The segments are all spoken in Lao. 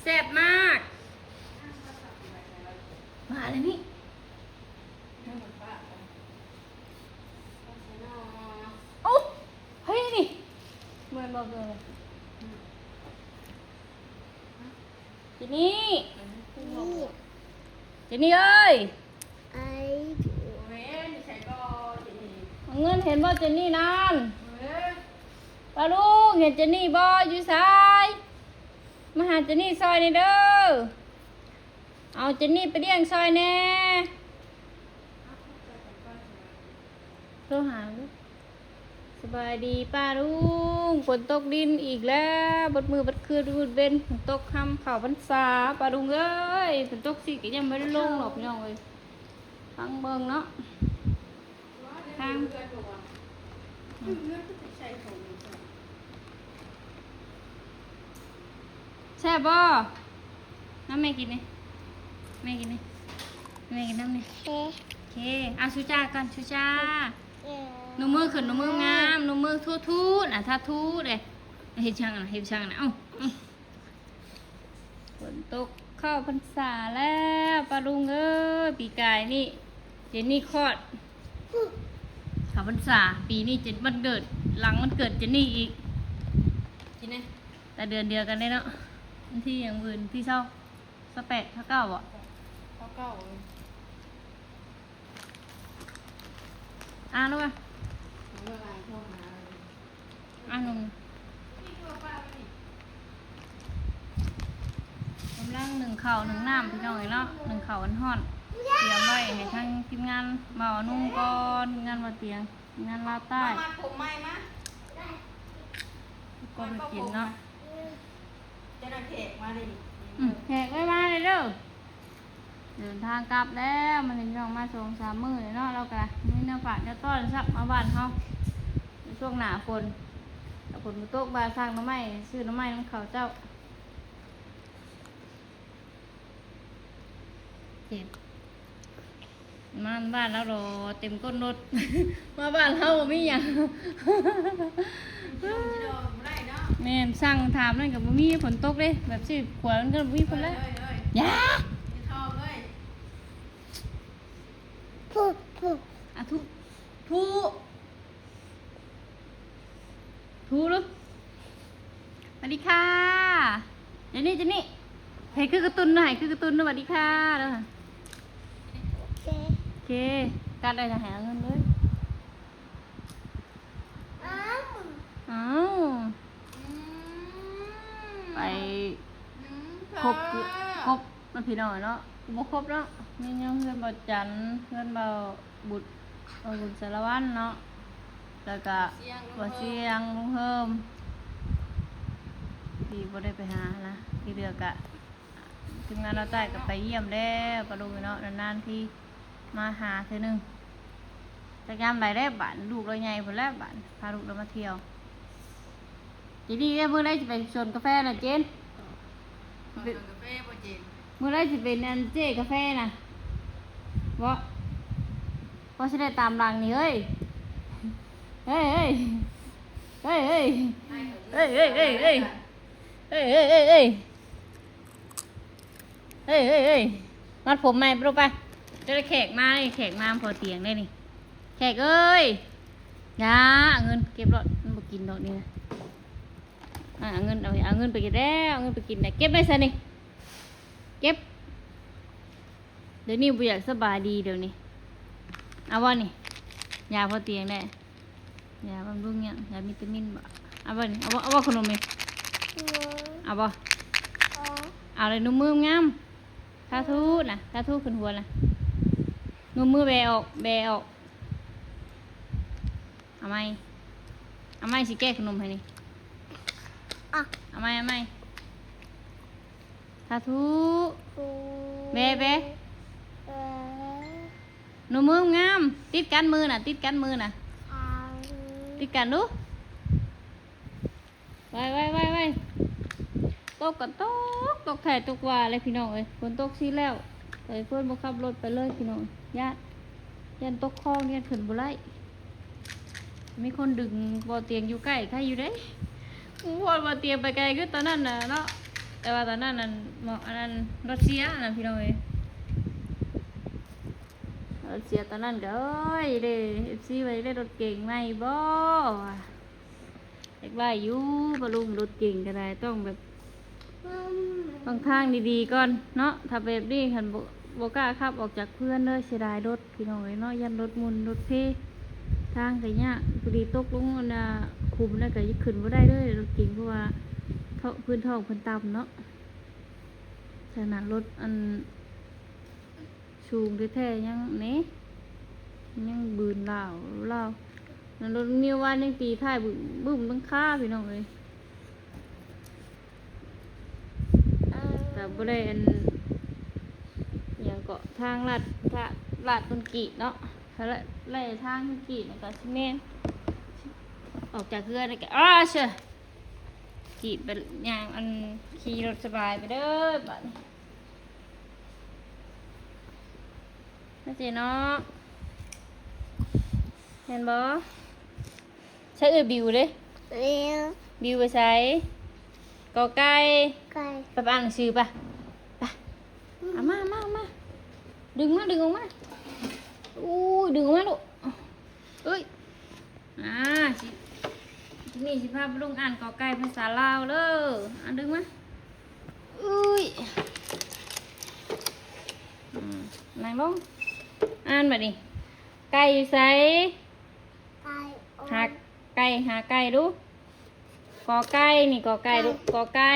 ແຊບມາກ ມາແລ້ວນີ້ ເອົ້າ ໃຜນີ້ ແມ່ນບໍ່ເກີ? ເຈນນີ້ ເຈນນີ້ເອີຍ ເອົາເງິນ ເຫັນບໍ່ເຈນນີ້ນັ້ນ ປ້າລຸງ ເຫັນເຈນນີ້ບໍ່? ຢູ່ໃສ? ມາຫາເຈນນີ້ຊ່ອຍແດ່ເດີ ເອົາເຈນນີ້ໄປລ້ຽງຊ່ອຍແດ່ ໂທຫາເດີ. ສະບາຍດີປ້າລຸງ ຝົນຕົກດິນອີກແລ້ວ ເບິດມື້ເບິດຄືນເບິດເວັນ ຝົນຕົກຄ່ຳເຂົ້າພັນສາ ປ້າລຸງເອີຍ ຝົນຕົກຊິກະຍັງບໍ່ໄດ້ລົງດອກ ພີ່ນ້ອງເອີຍ ຟັງເບິ່ງເນາະ ທາງ ແຊບບໍ່? ນຳແມ່ກິນນີ້ ແມ່ກິນນີ້ ແມ່ກິນນຳນີ້ ເຄ ເຄ ເອົາຊູຈ້າກ່ອນ ຊູຈ້າ ເອີ ນົມມືຂຶ້ນ ນົມມືງາມ ນົມມືທູໆ ນະ ທາທູເດ້ ເຮັດຫຍັງນະ ເຮັດຫຍັງນະ ເອົ້າ ເອົ້າ ຝົນຕົກເຂົ້າພັນສາແລ້ວ ປ້າລຸງເອີຍ ປີກາຍນີ້ເຈນນີ້ຄອດ ເຂົ້າພັນສາ ປີນີ້ເຈນ ວັນເກີດ ຫຼັງວັນເກີດເຈນນີ້ອີກ ກິນແດ່ ແຕ່ເດືອນດຽວກັນເດ້ເນາະ ວັນທີຫຍັງມື້ ວັນທີຊາວ ຊາວແປດ ຊາວເກົ້າບໍ? ຊາວເກົ້າ ອ່ານລົງມາ ອ່ານລົງ ກຳລັງໜຶ້ງເຂົ້າໜຶ້ງນ້ຳ ພີ່ນ້ອງເອີຍເນາະ ໜຶ້ງເຂົ້າຮ້ອນໆ ຕຽມໄວ້ໃຫ້ທາງທີມງານບ່າວນຸ່ງກ່ອນ ທີມງານບ່າວຕຽງ ທີມງານລາວໃຕ້ ມາມັດຜົມໃໝ່ມາ ກໍໄປກິນເນາະ. ເຈົ້າໜ້າແຂກມາເດ້ນີ້ ອືມ ແຂກໄວ້ມາເດີ ເດີນທາງກັບແລ້ວ ມື້ນີ້ພີ່ນ້ອງມາສອງສາມມື້ແລ້ວເນາະ ລາວກະມີແນວຝາກແນວຕ້ອນຊັບມາບ້ານເຮົາ ໃນຊ່ວງໜ້າຝົນ ຖ້າຝົນບໍ່ຕົກ ວ່າສັ່ງໜໍ່ໄມ້ ຊື້ໜໍ່ໄມ້ນຳເຂົາເຈົ້າ. ເຈັບ ມາບ້ານລາວຫຼໍ່ເຕັມກົ້ນລົດ ມາບ້ານເຮົາບໍ່ມີຫຍັງ ແມ່ນ ສັ່ງຖາມນັ້ນກໍບໍ່ມີ ຝົນຕົກເດ້ ແບບຊື້ຂວດມັນກໍບໍ່ມີຄົນແລ້ວ ຢ່າ ອາທຸ ທຸ ທູລູກ ສະຫວັດດີຄ່ະ ເຈນນີ້ ເຈນນີ້ ໃຫ້ຄືກາຕູນໜ້ອຍ ໃຫ້ຄືກາຕູນ ສະຫວັດດີຄ່ະ ໂອເຄ ໂອເຄ ກັດໄດ້ ໃຫ້ເອົາເງິນເລີຍ ອ້າວ ອ້າວ ອືມ ໄປ ອືມ ຄົບ ເອີ ຄົບ ເນາະ ພີ່ນ້ອງເນາະ ບໍ່ຄົບເນາະ ມີຍັງເຮືອນບ່າວຈັນ ເຮືອນບ່າວບຸດ ບ່າວບຸນສາລະວັນເນາະ ແລ້ວກະບ່າວຊຽງ ລຸງເຮີມ ທີ່ບໍ່ໄດ້ໄປຫານະ ທີ່ເຫຼືອກະ ທີມງານລາວໃຕ້ກໍໄປຢ້ຽມແລ້ວ ປ້າລຸງເນາະ ນານໆທີມາຫາເທື່ອໜຶ່ງ ຈັກຍາມໃດແລ້ວບາດ ລູກລາວໃຫຍ່ພຸ້ນແລ້ວບາດ ພາລູກລາວມາທ່ຽວ. ເຈນນີ້ເດ້ ມື້ໃດຊິໄປສວນກາແຟນະເຈນ? ມາສວນກາແຟບໍ່ເຈນ? ມື້ໃດຊິເປັນອັນເຈ້ກາແຟນະ ບໍ່ ພໍຊິໄດ້ຕາມຫຼັງນີ້ເຮີ້ຍ ເຮີ້ຍ ເຮີ້ຍ ເຮີ້ຍ ເຮີ້ຍ ເຮີ້ຍ ມັດຜົມໃໝ່ໄປລູກໄປ ຈະໄດ້ແຂກມາ ນີ້ແຂກມາພໍຕຽງໄດ້ນີ້ ແຂກເອີຍ ຢ່າ ເອົາເງິນເກັບໂລດ ມັນບໍ່ກິນດອກນີ້ນະ ອ່າ ເອົາເງິນ ເອົາ ເອົາເງິນໄປກິນແລ້ວ ເອົາເງິນໄປກິນແລ້ວ ເກັບໄວ້ຊະນີ້ ເກັບ ດຽວນີ້ບໍ່ຢາກສະບາຍດີດຽວນີ້ ເອົາບໍ່ນີ້ ຢາພໍຕຽງແດ່ ຢາບຳລຸງຫຍັງ ຢາວິຕາມິນບໍ ເອົາບໍ່ນີ້ ເອົາບໍ່ ເອົາບໍ່ຂະໜົມນີ້ ເອົາບໍ່ ເອົາເລີຍ ນົມມືງາມ ທາທູນະ ທາທູຂຶ້ນຫົວນະ ນົມມືແບອອກ ແບອອກ ເອົາໃໝ່ ເອົາໃໝ່ ຊິແກະຂະໜົມໃຫ້ນີ້ ເອົາໃໝ່ ເອົາໃໝ່ ສາທຸ ແບ ແບ ນົມມືງາມ ຕິດກັນມືນະ ຕິດກັນມືນະ ຕິດກັນດູ ໄວໆໆໆ ຕົກກໍຕົກ ຕົກແທ້ຕົກວ່າແຫຼະພີ່ນ້ອງເອີຍ ຝົນຕົກຊິແລ້ວ ແຕ່ເພິ່ນບໍ່ຂັບລົດໄປເລີຍພີ່ນ້ອງ ຢ້ານ ຢ້ານຕົກຄອງ ຢ້ານຂຶ້ນບໍ່ໄດ້ ມີຄົນດຶງບໍ່ຕຽງຢູ່ໃກ້ ໃຄຢູ່ເດ້ ໂອ້ຍ ບໍ່ຕຽງໄປໄກຄືຕອນນັ້ນນະເນາະ ແຕ່ວ່າຕອນນັ້ນນັ້ນ ໝໍ ອັນນັ້ນ ລົດເສຍນັ້ນພີ່ນ້ອງເອີຍ ລົດເສຍຕອນນັ້ນກໍ ໂອ້ຍ ເດ້ ເອັຟຊີ ວ່າຢາກໄດ້ລົດເກັງໃໝ່ບໍ ວ່າ ຢາກໄດ້ຢູ່ ປ້າລຸງ ລົດເກັງກໍໄດ້ ຕ້ອງແບບ ຕ້ອງທາງດີໆກ່ອນເນາະ ຖ້າແບບນີ້ຄັນບໍ່ ບໍ່ກ້າຂັບອອກຈາກເຮືອນເດີ ເສຍດາຍລົດ ພີ່ນ້ອງເອີຍເນາະ ຢ້ານລົດໝຸ່ນລົດເພ ທາງກໍຍາກ ພໍດີຕົກລົງອັນນ່າຂຸມນັ້ນກໍຂຶ້ນບໍ່ໄດ້ເລີຍລົດເກັງ ເພາະວ່າເພາະພື້ນທ້ອງເພິ່ນຕ່ຳເນາະ ຂະໜາດລົດອັນສູງແທ້ໆຍັງແໜ ຍັງບືນລາວລາວ ແລ້ວລົດມິວວານຍັງຕີທ້າຍບຶ້ມໆຫຼັງຄາ ພີ່ນ້ອງເອີຍ. ກໍບໍ່ໄດ້ອັນ ຫຍັງເກາະ ທາງລາດ ທາງລາດຄອນກຣີດເນາະ ຖ້າໄລ່ ໄລ່ທາງຄອນກຣີດມັນກໍຊິແມ່ນ ອອກຈາກເຮືອນແລ້ວກໍ ອ້າ ເຊີ ກຣີດໄປຍ່າງ ອັນ ຂີ່ລົດສະບາຍໄປເດີບາດນີ້ ນັ້ນຊິເນາະ ແມ່ນບໍ່? ໃຊ້ເອື້ອຍບິວເດ້ ບິວ ບິວໄປໃສ? ກອໄກ່ ໄກ່ ໄປ ໄປອ່ານໜັງສືໄປ ໄປ ອືມ ເອົາມາ ເອົາມາ ເອົາມາ ດຶງມາ ດຶງອອກມາ ອູ້ຍ ດຶງອອກມາລູກ ເອີຍ ອ່າ ຊິ ມື້ນີ້ຊິພາປ້າລຸງອ່ານ ກ ໄກ່ ພາສາລາວເດີ ອ່ານດຶງມາ ເອີຍ ອືມ ນັ່ງລົງ ອ່ານບາດນີ້ ໄກ່ຢູ່ໃສ? ໄກ່ ຫາໄກ່ ຫາໄກ່ດູ ກ ໄກ່ ນີ້ ກ ໄກ່ ໄກ່ ລູກ ກ ໄກ່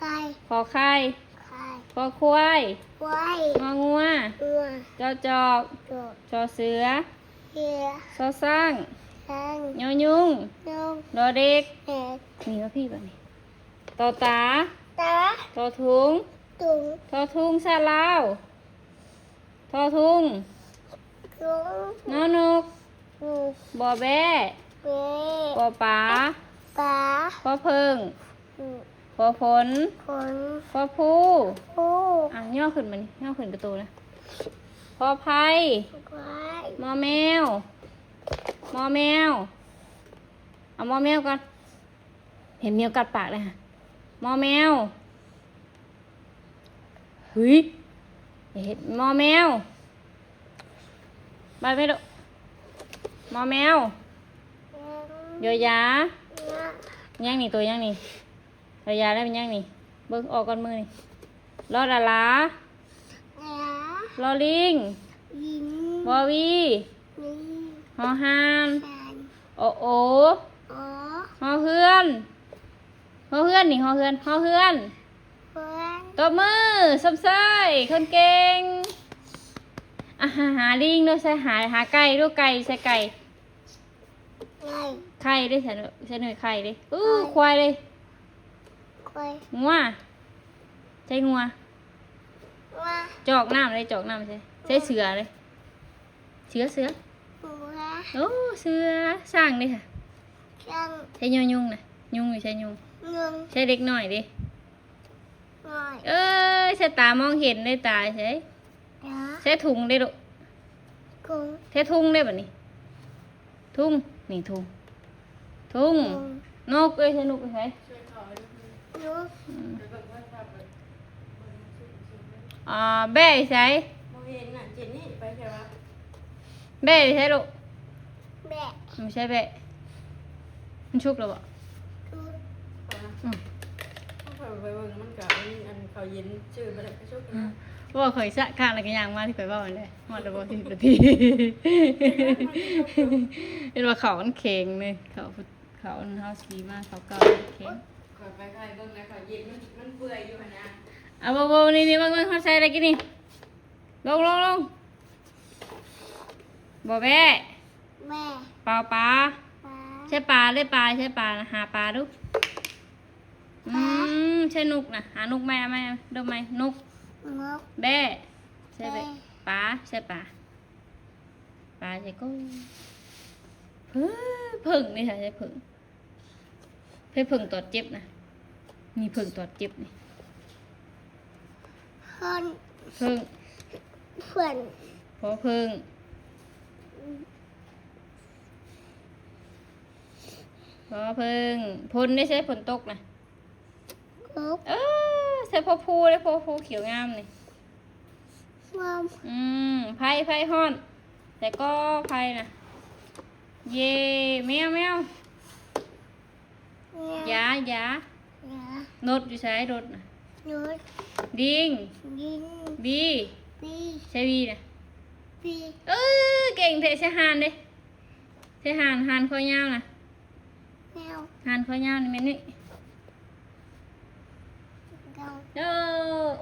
ໄກ່ ຂໍໄຂ່ ໄຂ່ ຄ ຄວາຍ ຄວາຍ ງ ງົວ ງົວ ຈ ຈອກ ຈອກ ຊ ເສືອ ເສືອ ຊ ຊ້າງ ຊ້າງ ຍ ຍຸງ ຍຸງ ດ ເດັກ ເດັກ ນີ້ມາພີ້ບາດນີ້ ຕ ຕາ ຕາ ທ ທຸງ ທຸງ ທ ທຸງ ສະລາວ ທໍທຸງ ທຸງ ນໍນົກ ນົກ ບໍແບ້ ແບ້ ປໍປາ ປາ ພໍເຜິ້ງ ອືມ ພໍຝົນ ຝົນ ພໍພູ ພູ ອ່ະ ຍໍຂຶ້ນມານີ້ ຍໍຂຶ້ນກະໂຕນະ ພໍໄພ ໄພ ມໍແມວ ມໍແມວ ເອົາມໍແມວກ່ອນ. ເຫັນແມວກັດປາກເລີຍ ມໍແມວ ຫຶຍ ເຫັນມໍແມວ ບາດແມ່ລູກ ມໍແມວ ຢໍຢາ ຫຍັງນີ້ ໂຕຫຍັງນີ້ ຢໍຢາແລ້ວເປັນຫຍັງນີ້ ເບິ່ງອອກກ່ອນມືນີ້ ລ ດາລາ ລ ລ ລິງ ລິງ ວ ວີ ວີ ຫໍຫ່ານ ຫ່ານ ໂອ ໂອ ໂອ ຫໍເຮືອນ ຫໍເຮືອນນີ້ ຫໍເຮືອນ ຫໍເຮືອນ ເຮືອນ ຕົບມື ຊົມເຊີຍ ຄົນເກັ່ງ ອາ ຫາ ຫາລິງດູ ໃສ່ ຫາ ຫາໄກ່ດູ ໄກ່ ໃສ່ໄກ່ ໄກ່ ໄຂ່ເດ້ ໃສ່ໜ່ວຍ ໃສ່ໜ່ວຍໄຂ່ເດ້ ອູ້ ໄຂ່ ຄວາຍເດ້ ຄວາຍ ງົວ ໃສ່ງົວ ງົວ ຈອກນ້ຳເດ້ ຈອກນ້ຳໃສ່ ໃສ່ເສືອເດ້ ເສືອ ເສືອ ຫົວ ໂອ້ ເສືອ ຊ້າງເດ້ ຊ້າງ ໃສ່ ຍ ຍຸງນະ ຍຸງຢູ່ໃສ່ ຍຸງ ຍຸງ ໃສ່ເດັກນ້ອຍເດ້ ນ້ອຍ ເອີຍ ໃສ່ຕາມອງເຫັນເດ້ ຕາໃສ່ ຕາ ໃສ່ທຸງເດ້ລູກ ທຸງ ໃສ່ທຸງເດ້ບາດນີ້ ທຸງ ນີ້ທຸງ ທຸງ ທຸງ ນົກເອີຍ ໃສ່ນົກຢູ່ໃສ? ນົກ ອືມ ອ່າ ແບ້ຢູ່ໃສ? ບໍ່ເຫັນນະ ເຈນນີ້ໄປໃສວະ? ແບ້ຢູ່ໃສລູກ? ແບ້ ບໍ່ໃຊ່ແບ້ ມັນສຸກແລ້ວບໍ່? ສຸກ ອືມ ຂ້ອຍໄປເບິ່ງມັນກະ ອັນ ເຂົ້າເຢັນຊື້ມາແລ້ວກະສຸກ ອືມ ເນາະ ວ່າຂ້ອຍສະຂ້າງແລ້ວກະຍ່າງມາທີ່ຂ້ອຍເວົ້າຫັ້ນແຫຼະ ຮອດແລ້ວບໍ່ ສິບນາທີ ເຫັນວ່າເຂົ້າມັນແຂງເລີຍ ເຂົ້າ ເຂົ້າອັນເຮົາຊື້ມາ ເຂົ້າເກົ່າແຂງ ຂ້ອຍໄປຖ່າຍເບິ່ງແລ້ວ ເຂົ້າເຢັນມັນ ມັນເປື່ອຍຢູ່ຫັ້ນນະ ອ່າ ບໍ່ ບໍ່ ນີ້ ນີ້ ເບິ່ງ ເບິ່ງ ເຮົາໃສ່ໄດ້ກິນນີ້ ລົງ ລົງ ລົງ ບໍ່ແບ້ ແບ້ ປາ ປາ ປາ ໃສ່ປາເລີຍ ປາ ໃສ່ປາ ຫາປາດູ ປາ ອືມ ໃສ່ນົກນະ ຫານົກໃໝ່ ເອົາໃໝ່ ເອົາ ເລີ່ມໃໝ່ ນົກ ນົກ ແບ້ ໃສ່ແບ້ ແບ້ ປາ ໃສ່ປາ ປາໃສ່ກົງ ເພິ່ງ ເພິ່ງນີ້ ໃສ່ເພິ່ງ ໃສ່ເພິ່ງຕອດເຈັບນະ ນີ້ເຜິ້ງຕອດເຈັບນີ້ ເພິ່ງ ເຜິ້ງ ເຜິ້ງ ພໍເຜິ້ງ ພໍເຜິ້ງ ຝົນເດ້ ໃສຝົນຕົກນະ ຕົກ ເອີ ໃສ່ໂພພູເດ້ ໂພພູຂຽວງາມນີ້. ງາມ. ອືມ ໄຟ ໄຟຮ້ອນ ແຕ່ກໍໄຟນະ. ເຢ ແມວ ແມວ. ຢາ ຢາ ຢາ. ລົດຢູ່ໃສ? ລົດນະ. ລົດ. ດິງ ດິງ. ບີ ບີ. ໃສບີນະ? ບີ. ເອີ ເກັ່ງແທ້. ໃສຫ່ານເດ້? ໃສຫ່ານ? ຫ່ານຄໍຍາວນະ. ແມວ. ຫ່ານຄໍຍາວນີ້ແມ່ນນີ້. ເອີ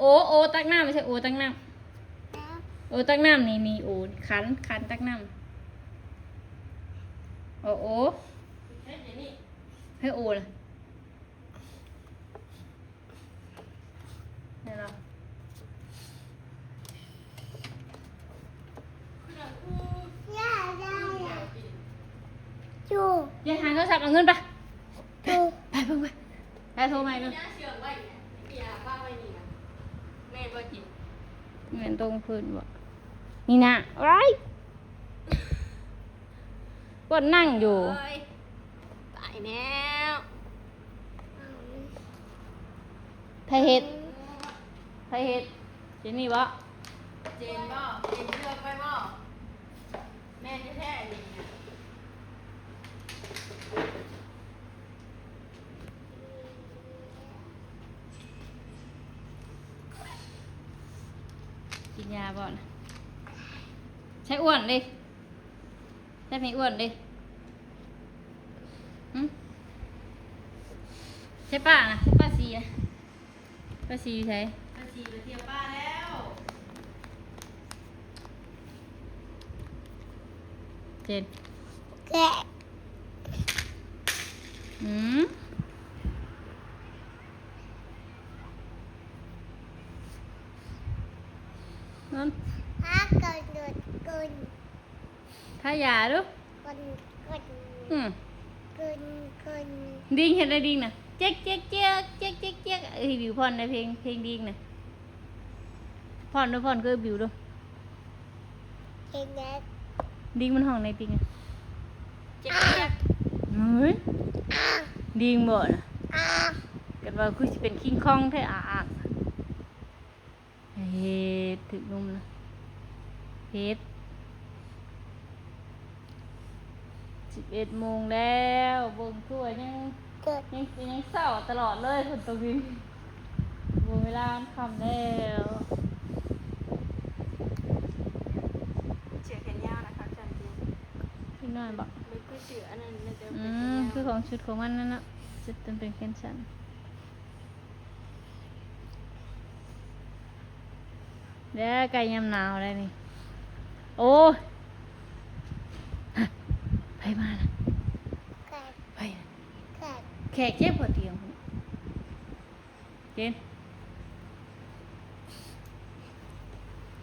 ໂອ ໂອ ຕັກນ້ຳ ໃສ່ໂອຕັກນ້ຳ. ໂອ ຕັກນ້ຳ ນີ້ ນີ້ ໂອ ຂັນ ຂັນຕັກນ້ຳ. ໂອ ໂອ ໃຫ້ໂອລະ ແມ່ນບໍ່? ຢູ່ ຢ່າຫາໂທລະສັບ ເອົາເງິນໄປ. ຢູ່ ໄປເບິ່ງໄປ ໄປໂທໃໝ່ເບິ່ງ. ແມ່ນຕົງພື້ນບໍ່? ນີ້ນະ ວ້າຍ ກວດນັ່ງຢູ່. ໂອ້ຍ ຕາຍແລ້ວ. ໃຜເຮັດ? ໃຜເຮັດ? ເຈນນີ້ບໍ່? ເຈນບໍ່? ເຈນເລືອກໄວ້ບໍ່? ແມ່ນແທ້ໆ ນີ້ນະ. ກິນຢາບໍ່ນະ? ໃສ່ອ້ວນເດ້. ແຊບໃຫ້ອ້ວນເດ້. ຫຶ? ໃສ່ປ້ານະ ໃສ່ປ້າສີນະ. ປ້າສີຢູ່ໃສ? ປ້າສີໄປທ່ຽວປ່າແລ້ວ. ເຈນ ແກະ. ຫື? ນັ້ນ ພາກັນໂດດກົ້ນ. ທາຢາດູ. ກ້ນ ກ້ນ ອືມ ກົ້ນ ກົ້ນ. ດິງເຮັດໄດ້ດິງນະ ເຈັກ ເຈັກ ເຈັກ ເຈັກ ເຈັກ ເຈັກ. ເອີຍ ບິວຟ້ອນໄດ້ເພງ ເພງດິງນະ. ຟ້ອນດູ ຟ້ອນຄືບິວດູ. ເຈັກ ເຈັກ. ດິງມັນຮ້ອງໃນດິງນະ ເຈັກ ເຈັກ. ເຮີ້ຍ ດິງບໍ່ນະ. ກັນວ່າຄືຊິເປັນຄິງຄອງແທ້ ອາກໆ. ເຮັດ ຖືກນຸ່ມນະ ເຮັດ. ສິບເອັດໂມງແລ້ວ ເບິ່ງຄືວ່າຍັງ ຍັງ ຍັງເຊົ້າຕະຫຼອດເລີຍ ຝົນຕົກຢູ່. ເບິ່ງເວລາມັນຄ່ຳແລ້ວ. ເສື້ອແຂນຍາວນະ ຄັກຊັ້ນຕິ ເດັກນ້ອຍບໍ? ມັນຄືເສື້ອອັນນັ້ນ ໜ້າຈະ ອືມ ເປັນແຂນຍາວ ຄືຂອງ ຊຸດຂອງມັນນັ້ນເນາະ ຊຸດມັນເປັນແຂນສັ້ນ. ແລ້ວໃກ້ຍາມໜາວແລ້ວນີ້. ໂອ້ຍ ຮະ ໃຜມານະ? ແຂກ. ໃຜນະ? ແຂກ. ແຂກເຈັບຫົວຕຽງພຸ້ນ. ເຈນ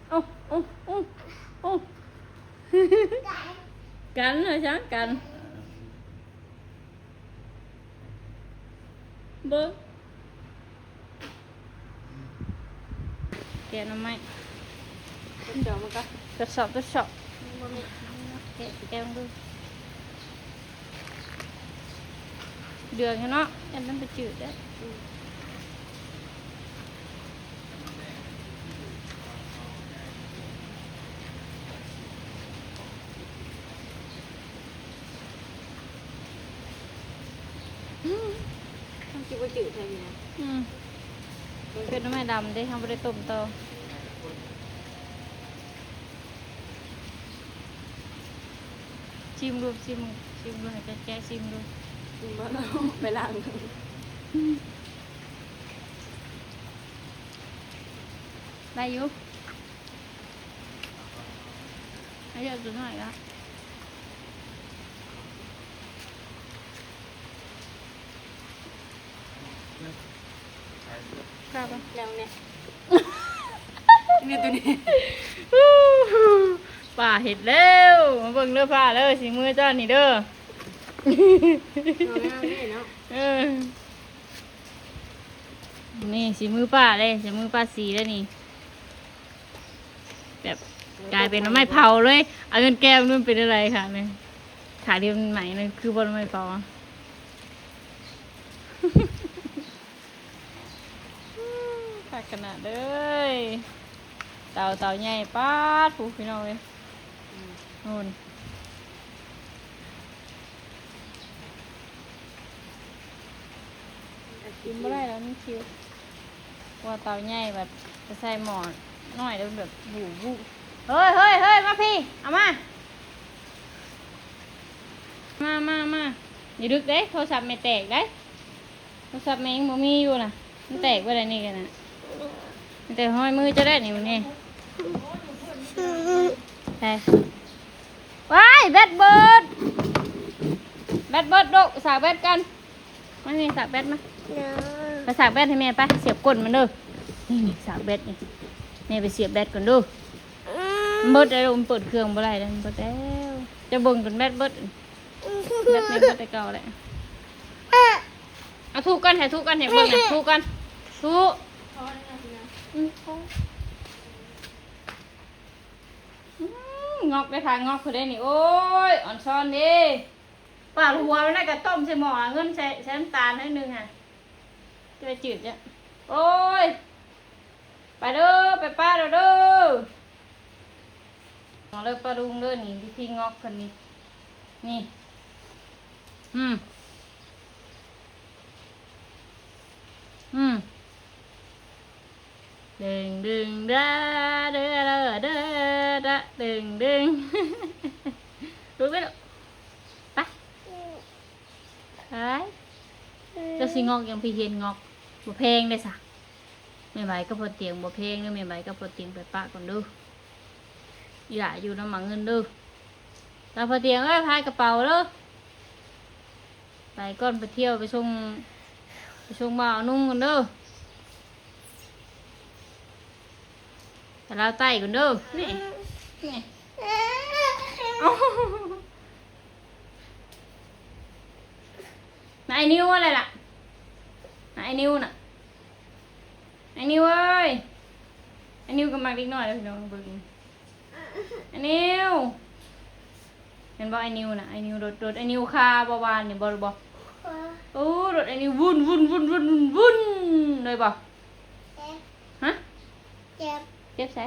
ເອົາ ເອົາ ເອົາ ເອົາ ກັນ ວ່າຊັ້ນ ກັນ ເບິ່ງ ແກະໜໍ່ໄມ້ ທົດສອບມັນກໍ ທົດສອບ ທົດສອບ ບໍ່ແມ່ນ ແກະ ແກະເບິ່ງ ເດືອງຢູ່ເນາະ ຢ້ານມັນໄປຈືດເດ້. ອືມ ມັນຊິບໍ່ຈືດແທ້ນີ້ນະ. ອືມ ມັນເປັນໜໍ່ໄມ້ດຳເດ້ ເຮົາບໍ່ໄດ້ຕົ້ມຕໍ່. ຊີມດູ ຊີມ ຊີມດູ ໃຫ້ແກະ ຊີມດູ. ບໍ່ ໄປລ້າງ ໄດ້ຢູ່ ໃຫ້ເຫຼືອຕົວໜ້ອຍລະ. ປ້າເບິ່ງ ແລ້ວນີ້ ນີ້ຕົວນີ້ ປ້າເຮັດແລ້ວ ມາເບິ່ງເດີປ້າເດີ ສີມືເຈົ້ານີ້ເດີ. ງາມໆນີ້ເນາະ ເອີ ນີ້ສີມືປ້າເດ້ ສີມືປ້າສີເດ້ນີ້. ແບບກາຍເປັນໜໍ່ໄມ້ເຜົາເລີຍ ເອົາເງິນແກ້ວນັ້ນເປັນອະໄລຄະນີ້ ຂາດທີ່ມັນໃໝ່ນັ້ນຄືບໍ່ໜໍ່ໄມ້ເຜົາ. ຂະໜາດເລີຍ ເຕົາ ເຕົາໃຫຍ່ ປາດ ພຸ້ນ ພີ່ນ້ອງເອີຍ ອືມ ພຸ້ນ ກິນບໍ່ໄດ້ແລ້ວ ມັນຄິວ ເພາະວ່າເຕົາໃຫຍ່ ແບບ ໄປໃສ່ໝໍ້ນ້ອຍແລ້ວ ແບບ ບູ້ໆ ເຮີ້ຍ ເຮີ້ຍ ເຮີ້ຍ ມາພີ້ ເອົາມາ ມາ ມາ ມາ ຢ່າດຶກເດ້ ໂທລະສັບແມ່ແຕກເດ້. ໂທລະສັບແມ່ຍັງບໍ່ມີຢູ່ນະ ມັນແຕກເບິດແລ້ວນີ້ກະນະ ມີແຕ່ຮອຍມືເຈົ້າແຫຼະນີ້ ມື້ນີ້ ໃສ ວ້າຍ ແບັດເບິດ ແບັດເບິດລູກ ສາກແບັດກັນ ມານີ້ ສາກແບັດມາ ໄປສາກແບັດໃຫ້ແມ່ໄປ ສຽບກົ້ນມັນເດີ ນີ້ໆ ສາກແບັດນີ້ ແມ່ໄປສຽບແບັດກ່ອນເດີ ອືມ ມັນເບິດແລ້ວລູກ ມັນເປີດເຄື່ອງບໍ່ໄດ້ແລ້ວ ມັນເບິດແລ້ວ ເຈົ້າເບິ່ງຈົນແບັດເບິດ ແບັດແມ່ເບິດແຕ່ເກົ່າແຫຼະ. ເອົາ ທຸກກ່ອນ ໃຫ້ທຸກກ່ອນ ໃຫ້ເບິ່ງ ທຸກກ່ອນ ທຸກ ອືມ ງອກໄດ້ ພາງອກເພິ່ນໄດ້ນີ້ ໂອ້ຍ ອ່ອນຊອນເດ້ ປາດຫົວມັນໄດ້ກະຕົ້ມໃສ່ໝໍ້ ເງິນໃສ່ ໃສ່ນ້ຳຕານໜ້ອຍໜຶ່ງຫັ້ນ ຈະໄດ້ຈືດເຈົ້າ ໂອ້ຍ ໄປເດີ ໄປປ້າເດີ ເດີ ເອົາເລີຍປ້າລຸງເດີ ນີ້ວິທີງອກເພິ່ນນີ້ ນີ້ ອືມ ອືມ ດຶງດຶງດາເດີເດີເດີດະ ດຶງດຶງ ລຸກໄປລູກ ໄປ ໄປ ເຈົ້າຊິງອກຫຍັງ ພີ່ເຫັນງອກ ບໍ່ແພງເດ້ສະ. ແມ່ໃບກັບພໍ່ຕຽງບໍ່ແພງເດີ ແມ່ໃບກັບພໍ່ຕຽງໄປປະກ່ອນເດີ ອີ່ຫຼ້າຢູ່ນຳໝາກເງິນເດີ ຕາພໍ່ຕຽງເອີຍ ພາຍກະເປົາເດີ ໄປກ່ອນ ໄປທ່ຽວ ໄປສົ່ງ ໄປສົ່ງບ່າວນຸ່ງກ່ອນເດີ ໄປລາວໃຕ້ກ່ອນເດີ ນີ້ ນີ້ ເອົາ ນາຍນິວ ອະໄລລະ ນາຍນິວນະ ໄອ້ນິວເອີຍ ໄອ້ນິວກໍມັກເດັກນ້ອຍເດີພີ່ນ້ອງ ເບິ່ງ ໄອ້ນິວ ເຫັນບໍ່ ໄອ້ນິວນະ ໄອ້ນິວລົດ ລົດໄອ້ນິວຄາບໍ່ວານນີ້ບໍ່ ບໍ່ ໂອ້ ລົດໄອ້ນິວວຸ່ນ ວຸ່ນ ວຸ່ນ ວຸ່ນ ວຸ່ນ ເລີຍບໍ່ ຮະ ເຈັບ ເຈັບໃສ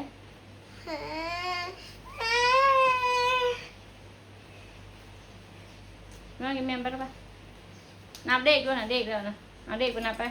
ມາກິນແມ່ມໄປລູກໄປ ນັບເລກດ້ວຍນະ ເລກແລ້ວນະ ເອົາເລກໄປນັບໄປ